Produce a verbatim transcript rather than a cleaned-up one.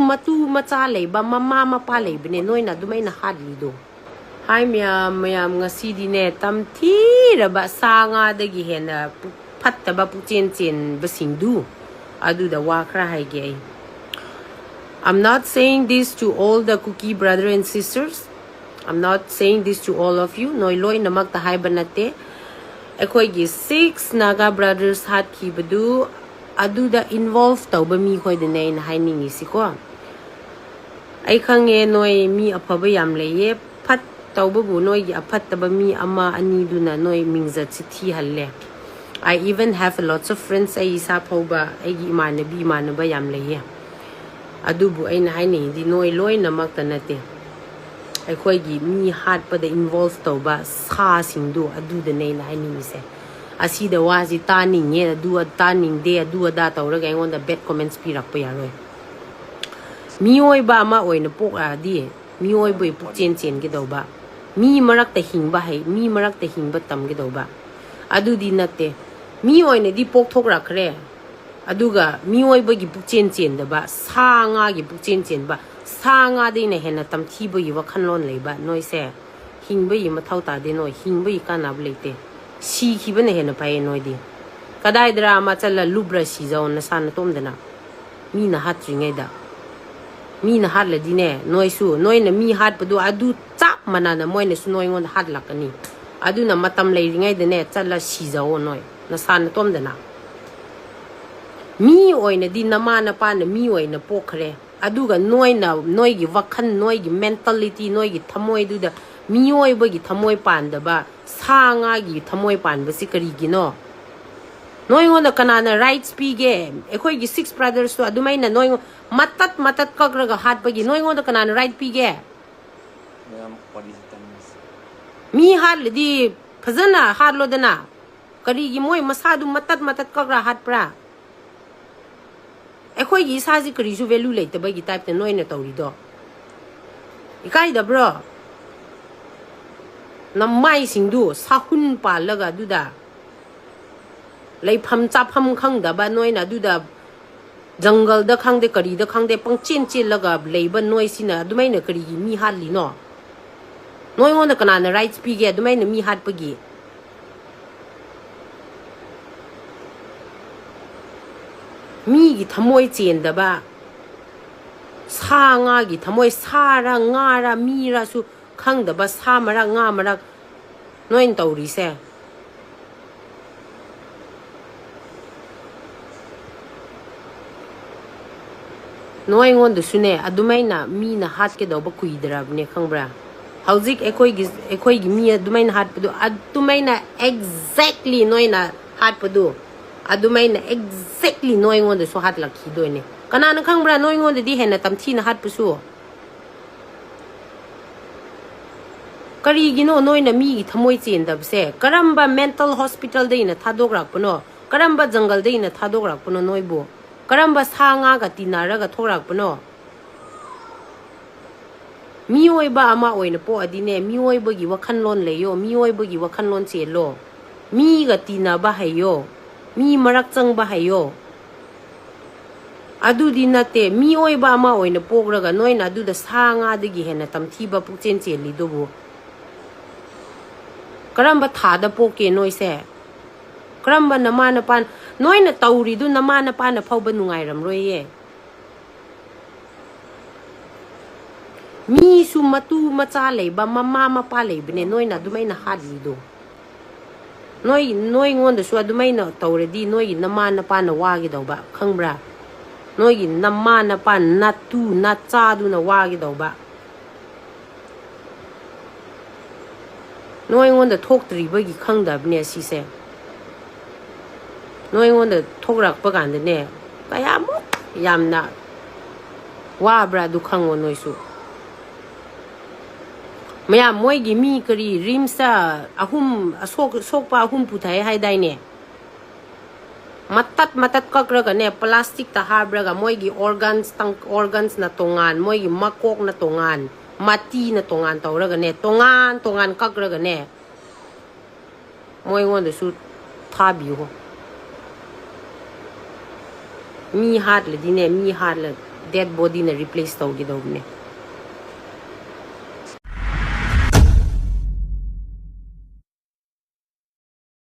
ꯃꯇꯨ ꯃꯆꯥ ꯂꯩꯕ, ꯃꯃꯥ ꯃꯄꯥ ꯂꯩꯕꯅꯦ ꯅꯣꯏꯅ ꯑꯗꯨꯃꯥꯏꯅ ꯍꯥꯠꯂꯤꯗꯣ꯫ ꯍꯥꯏ ꯃꯌꯥꯝ, ꯃꯌꯥꯝ, ꯉꯁꯤꯗꯤꯅꯦ, ꯇꯝꯊꯤꯔꯕ ꯁꯥ ꯉꯥꯗꯒꯤ ꯍꯦꯟꯅ ꯄꯨ-, ꯐꯠꯇꯕ ꯄꯨꯛꯆꯦꯟ ꯆꯦꯟꯕꯁꯤꯡꯗꯨ ꯑꯗꯨꯗ ꯋꯥ ꯈꯔ ꯍꯥꯏꯒꯦ ꯑꯩ꯫ I'm not saying this to all the Kuki brother and sisters. I'm not saying this to all of you. ꯅꯣꯏ ꯂꯣꯏꯅꯃꯛꯇ ꯍꯥꯏꯕ ꯅꯠꯇꯦ꯫ ꯑꯩꯈꯣꯏꯒꯤ six Naga brothers ꯍꯥꯠꯈꯤꯕꯗꯨ ꯑꯗꯨꯗ involve ꯇꯧꯕ ꯃꯤꯈꯣꯏꯗꯅꯦ ꯑꯩꯅ ꯍꯥꯏꯅꯤꯡꯉꯤꯁꯤꯀꯣ꯫ ꯑꯩ ꯈꯪꯉꯦ ꯅꯣꯏ ꯃꯤ ꯑꯐꯕ ꯌꯥꯝ ꯂꯩꯌꯦ꯫ ꯐꯠ ꯇꯧꯕꯕꯨ ꯅꯣꯏꯒꯤ ꯑꯐꯠꯇꯕ ꯃꯤ ꯑꯃ ꯑꯅꯤꯗꯨꯅ ꯅꯣꯏ ꯃꯤꯡꯖꯠꯁꯤ ꯊꯤꯍꯜꯂꯦ꯫ I even have lots of friends. ꯑꯩ ꯏꯁꯥ ꯐꯥꯎꯕ ꯑꯩꯒꯤ ꯏꯃꯥꯟꯅꯕꯤ ꯏꯃꯥꯟꯅꯕ ꯌꯥꯝ ꯂꯩꯌꯦ꯫ ꯑꯗꯨꯕꯨ ꯑꯩꯅ ꯍꯥꯏꯅꯤꯡꯉꯤꯗꯤ ꯅꯣꯏ ꯂꯣꯏꯅꯃꯛꯇ ꯅꯠꯇꯦ꯫ ꯑꯩꯈꯣꯏꯒꯤ ꯃꯤ ꯍꯥꯠꯄꯗ involve ꯇꯧꯕ ꯁꯥꯁꯤꯡꯗꯨ ꯑꯗꯨꯗꯅꯦ ꯑꯩꯅ ꯍꯥꯏꯅꯤꯡꯉꯤꯁꯦ꯫ ꯑꯁꯤꯗ ꯋꯥꯁꯤ ꯇꯥꯅꯤꯡꯉꯦ, ꯑꯗꯨ ꯇꯥꯅꯤꯡꯗꯦ, ꯑꯗꯨ ꯑꯗꯥ ꯇꯧꯔꯒ ꯑꯩꯉꯣꯟꯗ bad comments ꯄꯤꯔꯛꯄ ꯌꯥꯔꯣꯏ꯫ ꯃꯤꯑꯣꯏꯕ ꯑꯃ ꯑꯣꯏꯅ ꯄꯣꯛꯂꯛꯑꯗꯤ ꯃꯤꯑꯣꯏꯕꯒꯤ ꯄꯨꯛꯆꯦꯟ ꯆꯦꯟꯒꯗꯧꯕ, ꯃꯤ ꯃꯔꯛꯇ ꯍꯤꯡꯕ ꯍꯩ, ꯃꯤ ꯃꯔꯛꯇ ꯍꯤꯡꯕ ꯇꯝꯒꯗꯧꯕ꯫ ꯑꯗꯨꯗꯤ ꯅꯠꯇꯦ꯫ ꯃꯤ ꯑꯣꯏꯅꯗꯤ ꯄꯣꯛꯊꯣꯛꯂꯛꯈ꯭ꯔꯦ, ꯑꯗꯨꯒ ꯃꯤꯑꯣꯏꯕꯒꯤ ꯄꯨꯛꯆꯦꯟ ꯆꯦꯟꯗꯕ, ꯁꯥ ꯉꯥꯒꯤ ꯄꯨꯛꯆꯦꯟ ꯆꯦꯟꯕ, ꯁꯥ ꯉꯥꯗꯩꯅ ꯍꯦꯟꯅ ꯇꯝꯊꯤꯕꯒꯤ ꯋꯥꯈꯜꯂꯣꯟ ꯂꯩꯕ ꯅꯣꯏꯁꯦ꯫ ꯍꯤꯡꯕꯒꯤ ꯃꯊꯧ ꯇꯥꯗꯦ ꯅꯣꯏ, ꯍꯤꯡꯕꯒꯤ ꯀꯥꯟꯅꯕ ꯂꯩꯇꯦ꯫ ꯁꯤꯈꯤꯕꯅ ꯍꯦꯟꯅ ꯐꯩꯌꯦ ꯅꯣꯏꯗꯤ꯫ ꯀꯗꯥꯏꯗꯔ ꯑꯃ ꯆꯠꯂ ꯂꯨꯞꯔ ꯁꯤꯖꯧ ꯅꯁꯥ ꯅꯇꯣꯝꯗꯅ꯫ ꯃꯤꯅ ꯍꯥꯠꯇ꯭ꯔꯤꯉꯩꯗ꯫ ꯃꯤꯅ ꯍꯥꯠꯂꯗꯤꯅꯦ, ꯅꯣꯏꯁꯨ, ꯅꯣꯏꯅ ꯃꯤ ꯍꯥꯠꯄꯗꯨ ꯑꯗꯨ ꯆꯞ ꯃꯥꯟꯅꯅ ꯃꯣꯏꯅꯁꯨ ꯅꯣꯏꯉꯣꯟꯗ ꯍꯥꯠꯂꯛꯀꯅꯤ꯫ ꯑꯗꯨꯅ ꯃꯇꯝ ꯂꯩꯔꯤꯉꯩꯗꯅꯦ, ꯆꯠꯂ ꯁꯤꯖꯧꯑꯣ ꯅꯣꯏ, ꯅꯁꯥ ꯅꯇꯣꯝꯗꯅ꯫ ꯃꯤ ꯑꯣꯏꯅꯗꯤ ꯅꯃꯥ ꯅꯄꯥꯅ ꯃꯤ ꯑꯣꯏꯅ ꯄꯣꯛꯈ꯭ꯔꯦ꯫ ꯑꯗꯨꯒ ꯅꯣꯏꯅ, ꯅꯣꯏꯒꯤ ꯋꯥꯈꯜ, ꯅꯣꯏꯒꯤ mentality, ꯅꯣꯏꯒꯤ ꯊꯃꯣꯏꯗꯨꯗ ꯃꯤꯑꯣꯏꯕꯒꯤ ꯊꯃꯣꯏ ꯄꯥꯟꯗꯕ, ꯁꯥ ꯉꯥꯒꯤ ꯊꯃꯣꯏ ꯄꯥꯟꯕꯁꯤ ꯀꯔꯤꯒꯤꯅꯣ? ꯅꯣꯏꯉꯣꯟꯗ ꯀꯅꯥꯅ rights ꯄꯤꯒꯦ? ꯑꯩꯈꯣꯏꯒꯤ six brothers ꯇꯣ ꯑꯗꯨꯃꯥꯏꯅ ꯅꯣꯏ ꯃꯇꯠ ꯃꯇꯠ ꯀꯛꯔꯒ ꯍꯥꯠꯄꯒꯤ ꯅꯣꯏꯉꯣꯟꯗ ꯀꯅꯥꯅ right ꯄꯤꯒꯦ? ꯃꯌꯥꯝ ꯋꯥꯔꯤꯁꯤ ꯇꯥꯅꯤꯡꯉꯤꯁꯦ꯫ ꯃꯤ ꯍꯥꯠꯂꯗꯤ ꯐꯖꯅ ꯍꯥꯠꯂꯣꯗꯅ꯫ ꯀꯔꯤꯒꯤ ꯃꯣꯏ ꯃꯁꯥꯗꯨ ꯃꯇꯠ ꯃꯇꯠ ꯀꯛꯔ ꯍꯥꯠꯄ꯭ꯔꯥ? ꯑꯩꯈꯣꯏꯒꯤ ꯏꯁꯥꯁꯤ ꯀꯔꯤꯁꯨ value ꯂꯩꯇꯕꯒꯤ type ꯇ ꯅꯣꯏꯅ ꯇꯧꯔꯤꯗꯣ? ꯏꯀꯥꯏꯗꯕ꯭ꯔꯣ? ꯅꯃꯥꯏꯁꯤꯡꯗꯨ ꯁꯥꯍꯨꯟ ꯄꯥꯜꯂꯒ ꯑꯗꯨꯗ ꯂꯩꯐꯝ ꯆꯥꯐꯝ ꯈꯪꯗꯕ ꯅꯣꯏꯅ ꯑꯗꯨꯗ ꯖꯪꯒꯜꯗ ꯈꯪꯗꯦ, ꯀꯔꯤꯗ ꯈꯪꯗꯦ, ꯄꯪꯆꯦꯟ ꯆꯦꯜꯂꯒ ꯂꯩꯕ ꯅꯣꯏꯁꯤꯅ ꯑꯗꯨꯃꯥꯏꯅ ꯀꯔꯤꯒꯤ ꯃꯤ ꯍꯥꯠꯂꯤꯅꯣ? ꯅꯣꯏꯉꯣꯟꯗ ꯀꯅꯥꯅ rights ꯄꯤꯒꯦ ꯑꯗꯨꯃꯥꯏꯅ ꯃꯤ ꯍꯥꯠꯄꯒꯤ? ꯃꯤꯒꯤ ꯊꯃꯣꯏ ꯆꯦꯟꯗꯕ, ꯁꯥ ꯉꯥꯒꯤ ꯊꯃꯣꯏ, ꯁꯥꯔ ꯉꯥꯔ ꯃꯤꯔꯁꯨ ꯈꯪꯗꯕ, ꯁꯥ ꯃꯔꯛ ꯉꯥ ꯃꯔꯛ ꯅꯣꯏꯅ ꯇꯧꯔꯤꯁꯦ꯫ ꯅꯣꯏꯉꯣꯟꯗꯁꯨꯅꯦ ꯑꯗꯨꯃꯥꯏꯅ ꯃꯤꯅ ꯍꯥꯠꯀꯗꯧꯕ ꯀꯨꯏꯗ꯭ꯔꯕꯅꯦ, ꯈꯪꯕ꯭ꯔꯥ? ꯍꯧꯖꯤꯛ ꯑꯩꯈꯣꯏꯒꯤ, ꯑꯩꯈꯣꯏꯒꯤ ꯃꯤ ꯑꯗꯨꯃꯥꯏꯅ ꯍꯥꯠꯄꯗꯣ, ꯑꯗꯨꯃꯥꯏꯅ exactly ꯅꯣꯏꯅ ꯍꯥꯠꯄꯗꯣ, ꯑꯗꯨꯃꯥꯏꯅ exactly ꯅꯣꯏꯉꯣꯟꯗꯁꯨ ꯍꯥꯠꯂꯛꯈꯤꯗꯣꯏꯅꯦ꯫ ꯀꯅꯥꯅ ꯈꯪꯕ꯭ꯔꯥ, ꯅꯣꯏꯉꯣꯟꯗꯗꯤ ꯍꯦꯟꯅ ꯇꯝꯊꯤꯅ ꯍꯥꯠꯄꯁꯨ? ꯀꯔꯤꯒꯤꯅꯣ ꯅꯣꯏꯅ ꯃꯤꯒꯤ ꯊꯃꯣꯏ ꯆꯦꯟꯗꯕꯁꯦ? ꯀꯔꯝꯕ mental hospitalꯗꯒꯤꯅ ꯊꯥꯗꯣꯛꯔꯛꯄꯅꯣ? ꯀꯔꯝꯕ ꯖꯪꯒꯜꯗꯒꯤꯅ ꯊꯥꯗꯣꯛꯔꯛꯄꯅꯣ ꯅꯣꯏꯕꯨ? ꯀꯔꯝꯕ ꯁꯥ ꯉꯥꯒ ꯇꯤꯟꯅꯔꯒ ꯊꯣꯛꯂꯛꯄꯅꯣ? ꯃꯤꯑꯣꯏꯕ ꯑꯃ ꯑꯣꯏꯅ ꯄꯣꯛꯑꯗꯤꯅꯦ, ꯃꯤꯑꯣꯏꯕꯒꯤ ꯋꯥꯈꯜꯂꯣꯟ ꯂꯩꯌꯣ, ꯃꯤꯑꯣꯏꯕꯒꯤ ꯋꯥꯈꯜꯂꯣꯟ ꯆꯦꯜꯂꯣ, ꯃꯤꯒ ꯇꯤꯟꯅꯕ ꯍꯩꯌꯣ, ꯃꯤ ꯃꯔꯛ ꯆꯪꯕ ꯍꯩꯌꯣ꯫ ꯑꯗꯨꯗꯤ ꯅꯠꯇꯦ, ꯃꯤꯑꯣꯏꯕ ꯑꯃ ꯑꯣꯏꯅ ꯄꯣꯛꯂꯒ ꯅꯣꯏꯅ ꯑꯗꯨꯗ ꯁꯥ ꯉꯥꯗꯒꯤ ꯍꯦꯟꯅ ꯇꯝꯊꯤꯕ ꯄꯨꯛꯆꯦꯟ ꯆꯦꯜꯂꯤꯗꯨꯕꯨ꯫ ꯀꯔꯝꯕ ꯊꯥꯗ ꯄꯣꯛꯀꯦ ꯅꯣꯏꯁꯦ? ꯀꯔꯝꯕ ꯅꯃꯥ ꯅꯄꯥ, ꯅꯣꯏꯅ ꯇꯧꯔꯤꯗꯨ ꯅꯃꯥ ꯅꯄꯥꯅ ꯐꯥꯎꯕ ꯅꯨꯡꯉꯥꯏꯔꯝꯔꯣꯏꯌꯦ꯫ ꯃꯤꯁꯨ ꯃꯇꯨ ꯃꯆꯥ ꯂꯩꯕ, ꯃꯃꯥ ꯃꯄꯥ ꯂꯩꯕꯅꯦ, ꯅꯣꯏꯅ ꯑꯗꯨꯃꯥꯏꯅ ꯍꯥꯠꯂꯤꯗꯣ꯫ ꯅꯣꯏ, ꯅꯣꯏꯉꯣꯟꯗꯁꯨ ꯑꯗꯨꯃꯥꯏꯅ ꯇꯧꯔꯗꯤ ꯅꯣꯏꯒꯤ ꯅꯃꯥ ꯅꯄꯥꯅ ꯋꯥꯒꯗꯧꯕ, ꯈꯪꯕ꯭ꯔꯥ? ꯅꯣꯏꯒꯤ ꯅꯃꯥ ꯅꯄꯥ, ꯅꯇꯨ ꯅꯆꯥꯗꯨꯅ ꯋꯥꯒꯗꯧꯕ꯫ ꯅꯣꯏꯉꯣꯟꯗ ꯊꯣꯛꯇ꯭ꯔꯤꯕꯒꯤ ꯈꯪꯗꯕꯅꯦ ꯁꯤꯁꯦ꯫ ꯅꯣꯏꯉꯣꯟꯗ ꯊꯣꯛꯂꯛꯄ ꯀꯥꯟꯗꯅꯦ, ꯀꯌꯥꯃꯨꯛ ꯌꯥꯝꯅ ꯋꯥꯕ꯭ꯔꯥ ꯑꯗꯨ ꯈꯪꯉꯣ ꯅꯣꯏꯁꯨ꯫ ꯃꯌꯥꯝ, ꯃꯣꯏꯒꯤ ꯃꯤ ꯀꯔꯤ RIMSꯇ ꯑꯍꯨꯝ, ꯑꯁꯣꯛ-, ꯁꯣꯛꯄ ꯑꯍꯨꯝ ꯄꯨꯊꯩ ꯍꯥꯏꯗꯥꯏꯅꯦ? ꯃꯇꯠ ꯃꯇꯠ ꯀꯛꯔꯒꯅꯦ, plasticꯇ ꯍꯥꯞꯔꯒ ꯃꯣꯏꯒꯤ organs ꯇꯪ-, organsꯅ ꯇꯣꯉꯥꯟ, ꯃꯣꯏꯒꯤ ꯃꯀꯣꯛꯅ ꯇꯣꯉꯥꯟ, ꯃꯇꯤꯅ ꯇꯣꯉꯥꯟ ꯇꯧꯔꯒꯅꯦ, ꯇꯣꯉꯥꯟ ꯇꯣꯉꯥꯟ ꯀꯛꯔꯒꯅꯦ, ꯃꯣꯏꯉꯣꯟꯗꯁꯨ ꯊꯥꯕꯤꯌꯨ꯫ ꯃꯤ ꯍꯥꯠꯂꯗꯤꯅꯦ, ꯃꯤ ꯍꯥꯠꯂ dead bodyꯅ replace ꯇꯧꯒꯗꯧꯕꯅꯦ꯫